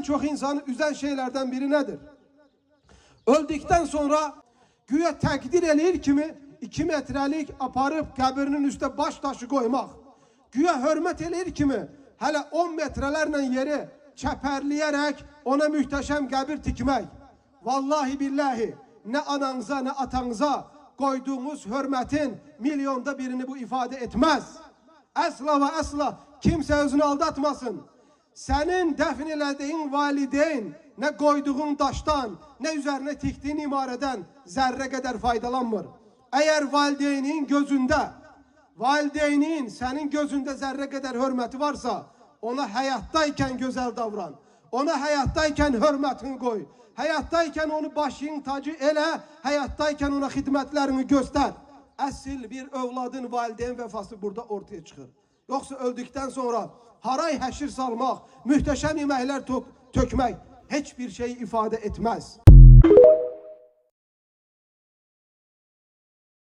Ən çox insanı üzən şeylərdən biri nədir? Öldükdən sonra güya təqdir eləyir kimi 2 metrəlik aparıb qəbrinin üstə baş daşı qoymaq. Güya hörmət eləyir kimi hələ 10 metrələrlə yeri çəpərləyərək ona mühtəşəm qəbir tikmək. Vallahi billahi nə ananıza nə atanıza qoyduğunuz hörmətin milyonda birini bu ifadə etməz. Əsla və əsla kimsə özünü aldatmasın. Sənin dəfn elədiyin valideyn nə qoyduğun daşdan, nə üzərinə tikdiyin imarədən zərrə qədər faydalanmır. Əgər valideynin gözündə, valideynin sənin gözündə zərrə qədər hörməti varsa, ona həyatdaykən gözəl davran. Ona həyatdaykən hörmətini qoy. Həyatdaykən onu başın tacı elə, həyatdaykən ona xidmətlərini göstər. Əsil bir övladın valideyn vəfası burada ortaya çıxır. Yoxsa öldükdən sonra haray həşir salmaq, mühtəşəm yeməklər tökmək heç bir şey ifadə etməz.